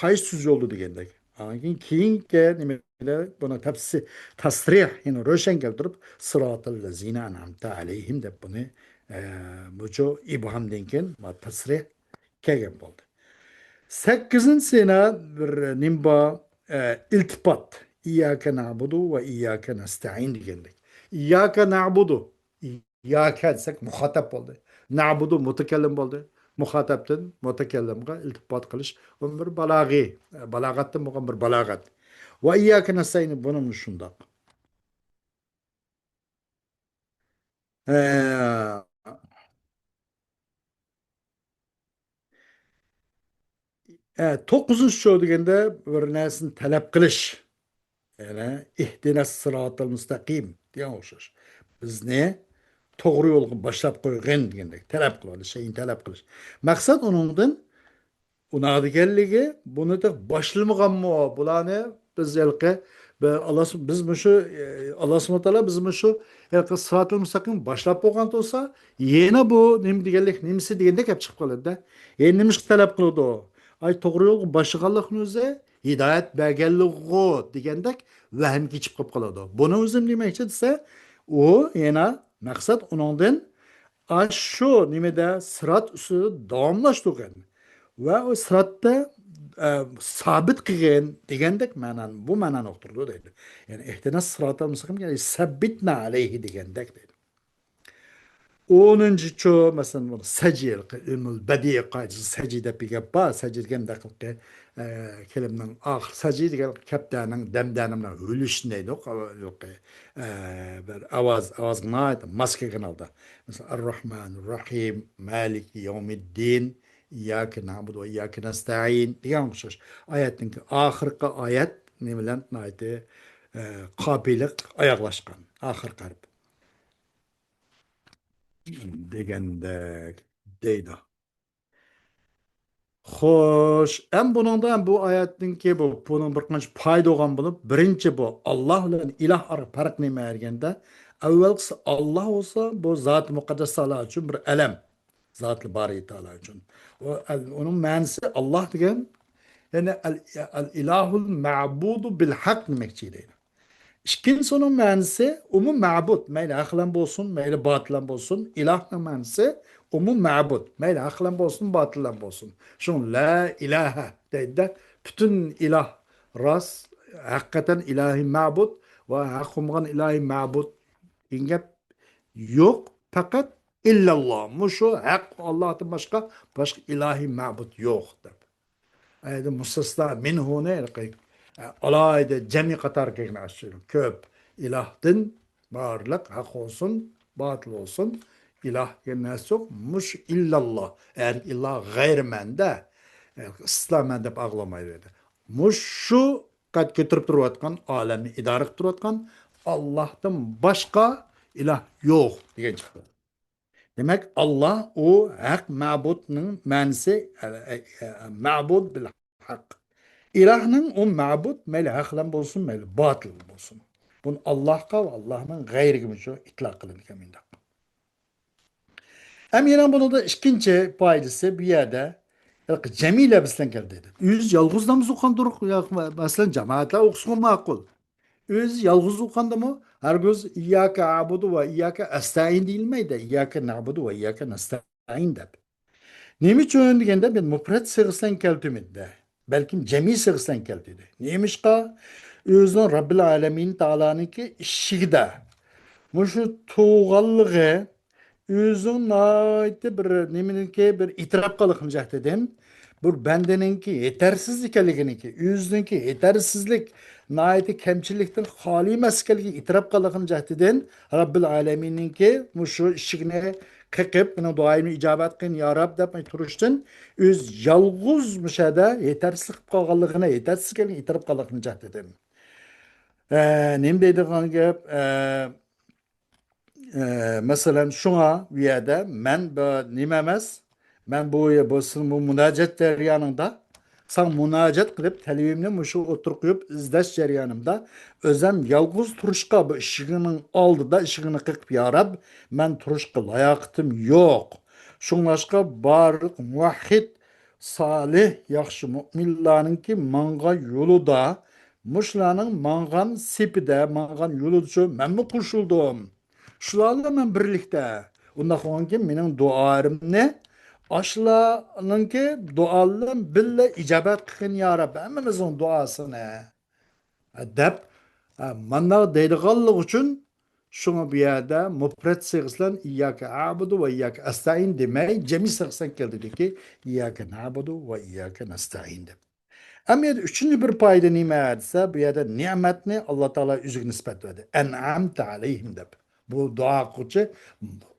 قايسى تۈز يولدا دېگەندەك. ئاندىن كېيىن كېيىنكى نېمىدە بۇنى تەپسىل، تەسرىھ، يەنى روشەن كەلتۈرۈپ، سىراتەللەزىنە ئەنئەمتە ئەلەيھىم دەپ بۇنى، ئە، بۇچۇ ئىبھامدىن كېيىن ما تەسرىھ كەلگەن بولدى. سەككىزىنچىسىنى بىر نېمە بار؟ ئە، ئىلتىپات. ئىيياكە نەئبۇدۇ ۋە ئىيياكە نەستەئىن دېگەندەك. ئىيياكە نەئبۇدۇ. ئىيياكە دېسەك مۇخاتەب بولدى. نەئبۇدۇ مۇتەكەللىم بولدى. مۇخاتەبتىن مۇتەكەللىمغا ئىلتىپات قىلىش. بۇ بىر بالاغىي، بالاغەتتىن بولغان بىر بالاغەت. ۋە ئىيياكە نەستەئىن بۇنىمۇ شۇنداق. ئە، ئە، توققۇزىنچى چو دېگەندە بىر نەرسىنى تەلەپ قىلىش. يەنى ئىھدىنەس سىراتەل مۇستەقىم دېگەن ئوخشاش. بىزنى توغرا يولغا باشلاپ قويغىن دېگەندەك. تەلەپ قىلىش، شەيئىنى تەلەپ قىلىش. مەقسەت ئۇنىڭدىن ئۇناق دېگەنلىكى، بۇنى تېخى باشلىمىغانمۇ؟ بۇلارنى بىز ھېلىقى، بىر ئاللا سۇ-، بىز مۇشۇ، ئى، ئاللا سۇبھانەھۇ ۋە تائالا بىز مۇشۇ ھېلىقى سىراتىل مۇستەقىم باشلاپ بولغان تۇرسا، يەنە بۇ نېمە دېگەنلىك، نېمىسى دېگەندەك گەپ چىقىپ قالىدۇ-دە. يەنە نېمىشقا تەلەپ قىلىدۇ؟ ئاي، توغرا يولغا باشلىغانلىقنىڭ ئۆزى ھىدايەت بەرگەنلىكىغۇ دېگەندەك ۋەھىمگە چىقىپ قالىدۇ. بۇنىڭ ئۆزى نېمە دېمەكچى دېسە، ئۇ يەنە مەقسەت ئۇنىڭدىن ئاشۇ نېمىدە سىرات ئۈستىدە داۋاملاشتۇرغىن ۋە ئۇ سىراتتا، ئە، سابىت قىلغىن دېگەندەك مەنانى، بۇ مەنانى ئۇقتۇرىدۇ دەيدۇ. يەنى ئىھدىنەس سىراتەل مۇستەقىم، يەنى سەببىتنا ئەلەيھى دېگەندەك دەيدۇ. ئونىنچى چو، مەسىلەن، بۇ سەجى، ئىلمۇل بەدىئىي قائىدىسى سەجى دەپ بىر گەپ بار. سەجى دېگەن دەقىقى، ئە، كەلىمىنىڭ ئاخىرى سەجى دېگەن كەپتەرنىڭ دەمدەنىڭ ھۆلۈشىنى دەيدۇ. ئە، بىر ئاۋاز، ئاۋازغا ناھايىتى ماس كەلگەن ھالدا. مەسىلەن، ئەررەھمانىررەھىم، مالىكى يەۋمىددىن، ئىيياكە نەئبۇدۇ ۋە ئىيياكە نەستەئىن دېگەن ئوخشاش. ئايەتنىڭكى ئاخىرقى ئايەت نېمە بىلەن ناھايىتى، ئە، قاپىيىلىق ئاياغلاشقان. ئاخىرقى ھەرپ. دېگەندەك دەيدۇ. خوش، ئەم بۇنىڭدا ھەم بۇ ئايەتنىڭكى بۇ، بۇنىڭ بىر قانچە پايدا بولغان بولۇپ، بىرىنچى بۇ ئاللا بىلەن ئىلاھ ئارا پەرق نېمە دېگەندە، ئەۋۋەلقىسى ئاللا بولسا، بۇ زاتى مۇقەددەس تائالا ئۈچۈن بىر ئەلەم. زاتى بارى تائالا ئۈچۈن. ئۇ ئەل-، ئۇنىڭ مەنىسى ئاللا دېگەن، يەنى ئەل-، ئەل ئىلاھۇل مەبۇدۇ بىل ھەق دېمەكچى دەيدۇ. ئىككىنچىسى ئۇنىڭ مەنىسى، ئۇمۇ مەبۇد، مەيلى ھەق بىلەن بولسۇن، مەيلى باتىل بىلەن بولسۇن، ئىلاھنىڭ مەنىسى، ئۇمۇ مەبۇد، مەيلى ھەق بىلەن بولسۇن، باتىل بىلەن بولسۇن. شۇڭا لا ئىلاھە دەيدۇ-دە، پۈتۈن ئىلاھ راست، ھەقىقەتەن ئىلاھى مەبۇد ۋە ھەق بولمىغان ئىلاھى مەبۇد دېگەن گەپ يوق، پەقەت ئىللاللا، مۇشۇ ھەق ئاللاھتىن باشقا، باشقا ئىلاھى مەبۇد يوق دەپ. ئەيدى مۇستەسنا مىنھۇنى ئالاھىدە جەمئىي قاتارغا كەلگەن ئاشۇ كۆپ ئىلاھتىن بارلىق ھەق بولسۇن، باتىل بولسۇن، ئىلاھ دېگەن نەرسە يوق. مۇشۇ ئىللاللا، ئەركى ئىللا غەيرىمەندە، ئىستىسنا مەن دەپ ئاغلىمايدۇ. مۇشۇ قەد كۆتۈرۈپ تۇرۇۋاتقان، ئالەمنى ئىدارە قىلىپ تۇرۇۋاتقان ئاللاھتىن باشقا ئىلاھ يوق دېگەن چىقتى. دېمەك، ئاللا ئۇ ھەق مەبۇدنىڭ مەنىسى، ئە، ئە، ئە، مەبۇد بىل ھەق. ئىلاھنىڭ ئۇ مەبۇد مەيلى ھەق بىلەن بولسۇن، مەيلى باتىل بولسۇن. بۇنى ئاللاھقا ۋە ئاللاھنىڭ غەيرىگە مۇشۇ ئىتلاق قىلىنغان مۇنداق. ھەم يەنە بۇنىڭدا ئىككىنچى پايدىسى، بۇ يەردە جەمئىي لەپىز بىلەن كەلدى. ئۆزى يالغۇز ناماز ئوقۇغان تۇرۇق، يا، مەسىلەن، جامائەتلەر ئوقۇسىغۇ ماقۇل. ئۆزى يالغۇز ئوقۇغاندىمۇ ھەرگىز ئىيياكە ئەبۇدۇ ۋە ئىيياكە ئەستەئىن دېيىلمەيدۇ، ئىيياكە نەبۇدۇ ۋە ئىيياكە نەستەئىن دەپ. نېمە ئۈچۈن دېگەندە، مەن مۇپرەت سىغىسى بىلەن كەلتۈمىدى. بەلكىم جەمئىي سىغىسى بىلەن كەلتىدى. نېمىشقا؟ ئۆزىنىڭ رەببىل ئالەمىن تائالانىڭكى ئىشىكىدە مۇشۇ تۇغانلىقى، ئۆزىنىڭ ناھايىتى بىر نېمىنىڭكى بىر ئېتىراپ قىلغان جەھىتىدىن، بىر بەندىنىڭكى يېتەرسىز ئىكەنلىكىنىڭكى، ئۆزىنىڭكى يېتەرسىزلىك، ناھايىتى كەمچىلىكتىن خالىي ئەمەس ئىكەنلىكىنى ئېتىراپ قىلغان جەھىتىدىن، رەببىل ئالەمىننىڭكى مۇشۇ ئىشىكنى قېقىپ، مېنىڭ دۇئايىمنى ئىجابەت قىلغىن يا رەب دەپ تۇرۇشتىن، ئۆزى يالغۇز مۇشۇ يەردە يېتەرسىز قىلىپ قالغانلىقىنى، يېتەرسىز ئىكەنلىكىنى ئېتىراپ قىلغان جەھىتىدىن. ئە، نېمە دەيدىغان گەپ؟ ئە، ئە، مەسىلەن، شۇڭا بۇ يەردە مەن بۇ نېمە ئەمەس، مەن بۇ، بۇ سېنىڭ بۇ مۇناجات جەريانىڭدا، ساڭا مۇناجات قىلىپ، تەلىپىمنى مۇشۇ ئوتتۇرىغا قويۇپ ئىزدەش جەريانىمدا، ئۆزەم يالغۇز تۇرۇشقا، بۇ ئىشىكىڭنىڭ ئالدىدا ئىشىكىڭنى قېقىپ، يا رەب، مەن تۇرۇشقا لاياقىتىم يوق. شۇڭلاشقا بارلىق مۇۋەھھىد، سالىھ، ياخشى مۆمىنلارنىڭكى ماڭغان يولىدا، مۇشۇلارنىڭ ماڭغان سېپىدە، ماڭغان يولىدىچۇ مەنمۇ قوشۇلدۇم. شۇلار بىلەن مەن بىرلىكتە بۇنداق بولغانكىن، مېنىڭ دۇئالىرىمنى ئاشۇلارنىڭكى دۇئالىرى بىلەن بىللە ئىجابەت قىلغىن، يا رەب، ھەممىمىزنىڭ دۇئاسىنى، دەپ، مانداق دەيدىغانلىقى ئۈچۈن، شۇڭا بۇ يەردە مۇپرەت سىيغىسى بىلەن «ئىيياكە نەئبۇدۇ ۋە ئىيياكە نەستەئىن» دېمەي، جەمئىي سىيغىسى بىلەن كەلتۈردىكى «ئىيياكە نەئبۇدۇ ۋە ئىيياكە نەستەئىن» دەپ. ئەمما يەنە ئۈچىنچى بىر پايدا نېمە دېسە، بۇ يەردە نېمەتنى ئاللا تائالا ئۆزىگە نىسبەت بەردى. «ئەنئەمتە ئەلەيھىم» دەپ. بۇ دۇئا قىلغۇچى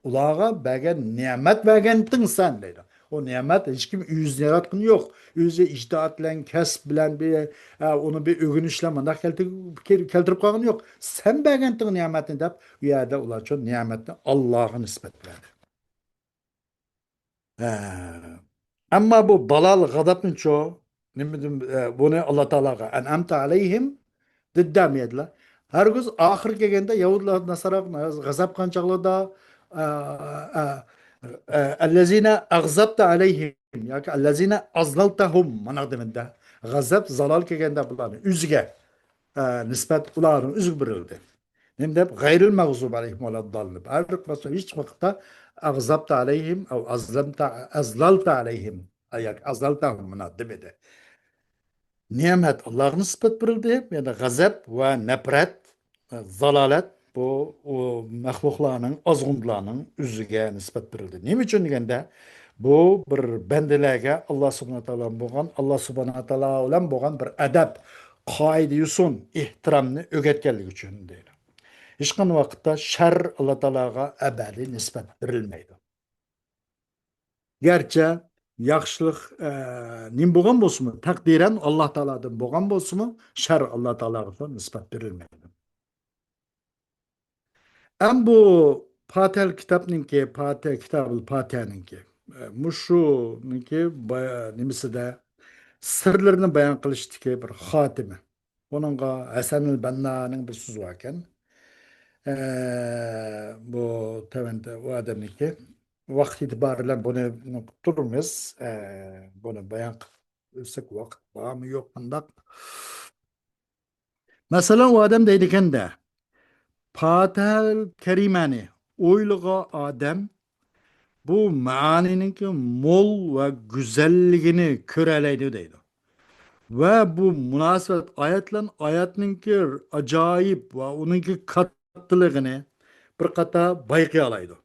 ئۇلارغا بەرگەن نېمەت بەرگەنتىڭ سەن دەيدۇ. ئۇ نېمەت ھېچكىم ئۆزى ياراتقىنى يوق. ئۆزى ئىجتىھات بىلەن، كەسىپ بىلەن بىر، ئە، ئۇنى بىر ئۆگىنىش بىلەن مۇنداق كەلتۈرۈپ، كەلتۈرۈپ قالغىنى يوق. سەن بەرگەنتىڭ نېمەتنى دەپ، ئۇ يەردە ئۇلار شۇ نېمەتنى ئاللاغا نىسبەت بەردى. ھە. ئەمما بۇ دالال غەزەپنىچۇ، نېمىدىن، ئە، بۇنى ئاللا تائالاغا «ئەنئەمتە ئەلەيھىم» دېدى دەمەيدىلا. ھەرگىز ئاخىرى كەلگەندە يەھۇدلار، ناسارا غەزەپ قىلغان چاغلىرىدا، ئە، ئە، ئە، «ئەللەزىنە ئەغزەبتە ئەلەيھىم» ياكى «ئەللەزىنە ئەزلەلتەھۇم» مانا دېمىدى. غەزەپ، زالال كەلگەندە بۇلارنى ئۆزىگە، ئە، نىسبەت ئۇلارنىڭ ئۆزىگە بېرىلدى. نېمە دەپ؟ «غەيرىل مەغزۇبى ئەلەيھىم ۋەلەدداللىن» دەپ. ھەر ۋاقىتتا، ھېچ ۋاقىتتا «ئەغزەبتە ئەلەيھىم» ئەۋ «ئەزلەمتە، ئەزلەلتە ئەلەيھىم» ياكى «ئەزلەلتەھۇم» مانا دېمىدى. نېمەت ئاللاغا نىسبەت بېرىلدى، يەنى غەزەپ ۋە نەپرەت، زالالەت بۇ، ئۇ مەخلۇقلارنىڭ، ئازغۇنلارنىڭ ئۆزىگە نىسبەت بېرىلدى. نېمە ئۈچۈن دېگەندە، بۇ بىر بەندىلەرگە ئاللا سۇبھانەھۇ ۋە تائالا بولغان، ئاللا سۇبھانەھۇ ۋە تائالا بىلەن بولغان بىر ئەدەپ، قائىدە-يوسۇن، ئېھتىرامنى ئۆگەتكەنلىكى ئۈچۈن دەيدۇ. ھېچقانداق ۋاقىتتا شەر ئاللا تائالاغا ئەبەدىي نىسبەت بېرىلمەيدۇ. گەرچە ياخشىلىق، ئە، نېمە بولغان بولسىمۇ، تەقدىرەن ئاللا تائالادىن بولغان بولسىمۇ، شەر ئاللا تائالاغا نىسبەت بېرىلمەيدۇ. ئەم بۇ پاتىھەل كىتابنىڭكى، پاتىھە، كىتابىل پاتىھەنىڭكى، ئە، مۇشۇنىڭكى بايا-، نېمىسىدە سىرلىرىنى بايان قىلىشتىكى بىر خاتىمە. ئۇنىڭغا ھەسەنىل بەننانىڭ بىر سۆزى باركەن. ئە، بۇ تۆۋەندە ئۇ ئادەمنىڭكى ۋاقىت ئېتىبارى بىلەن بۇنى، بۇنى قىلىپ تۇرىمىز. ئە، بۇنى بايان قىلىپ ئۆتسەك ۋاقىت بارمۇ يوق قانداق؟ مەسىلەن، ئۇ ئادەم دەيدىكەن-دە، پاتىھەل كەرىمەنى ئويلىغان ئادەم بۇ مەئانىنىڭكى مول ۋە گۈزەللىكىنى كۆرەلەيدۇ دەيدۇ. ۋە بۇ مۇناسىۋەت ئايەت بىلەن ئايەتنىڭكى ئاجايىپ ۋە ئۇنىڭكى كاتتىلىقىنى بىر قاتا بايقىيالايدۇ.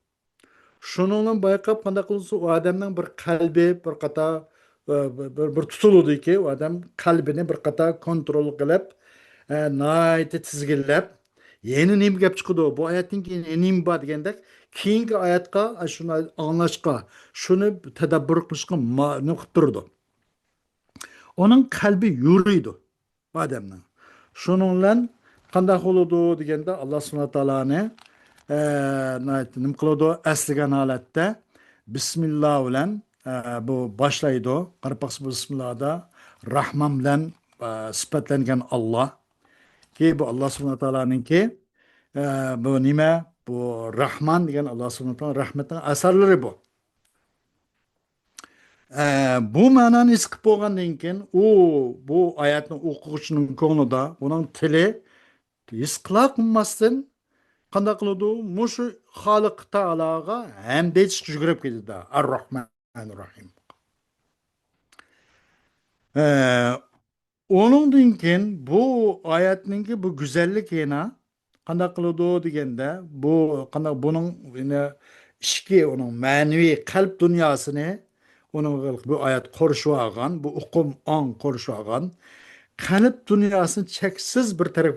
شۇنىڭ بىلەن بايقاپ، قانداق قىلسا ئۇ ئادەمنىڭ بىر قەلبى بىر قاتا، ئە، بىر، بىر، بىر تۇتۇلىدۇكى، ئۇ ئادەم قەلبىنى بىر قاتا كونترول قىلىپ، ئە، ناھايىتى تىزگىنلەپ، يەنە نېمە گەپ چىقىدۇ؟ بۇ ئايەتتىن كېيىن يەنە نېمە بار دېگەندەك، كېيىنكى ئايەتقا، ئە، شۇنى ئاڭلاشقا، شۇنى تەدەببۇر قىلىشقا ما-، نېمە قىلىپ تۇرىدۇ. ئۇنىڭ قەلبى يورۇيدۇ ئادەمنىڭ. شۇنىڭ بىلەن قانداق بولىدۇ دېگەندە، ئاللا سۇبھانەھۇ ۋە تائالانى، ئە، ناھايىتى نېمە قىلىدۇ؟ ئەسلىگەن ھالەتتە بىسمىللا بىلەن، ئە، بۇ باشلايدۇ. قاراپ باقسا، بىسمىللادا راھمان بىلەن، ئە، سۈپەتلەنگەن ئاللا. كى بۇ ئاللا سۇبھانەھۇ ۋە تائالانىڭكى، ئە، بۇ نېمە؟ بۇ راھمان دېگەن ئاللا سۇبھانەھۇ ۋە تائالا رەھمىتىنىڭ ئەسەرلىرى بۇ. ئە، بۇ مەنانى ھېس قىلىپ بولغاندىن كېيىن، ئۇ، بۇ ئايەتنى ئوقۇغۇچىنىڭ كۆڭلىدە ئۇنىڭ تىلى ھېس قىلالماستىن قانداق قىلىدۇ؟ مۇشۇ خالىق تائالاغا ھەمدە ئېيتىشقا يۈگۈرۈپ كېتىدۇ. ئەر-راھمانىر-راھىم. ئە، ئۇنىڭدىن كېيىن بۇ ئايەتنىڭكى بۇ گۈزەللىكى يەنە قانداق قىلىدۇ دېگەندە، بۇ قانداق، بۇنىڭ يەنە ئىچكى، ئۇنىڭ مەنىۋى قەلب دۇنياسىنى، ئۇنىڭ بۇ ئايەت قورشىۋالغان، بۇ ئۇقۇم، ئاڭ قورشىۋالغان، قەلب دۇنياسىنى چەكسىز بىر تەرەپ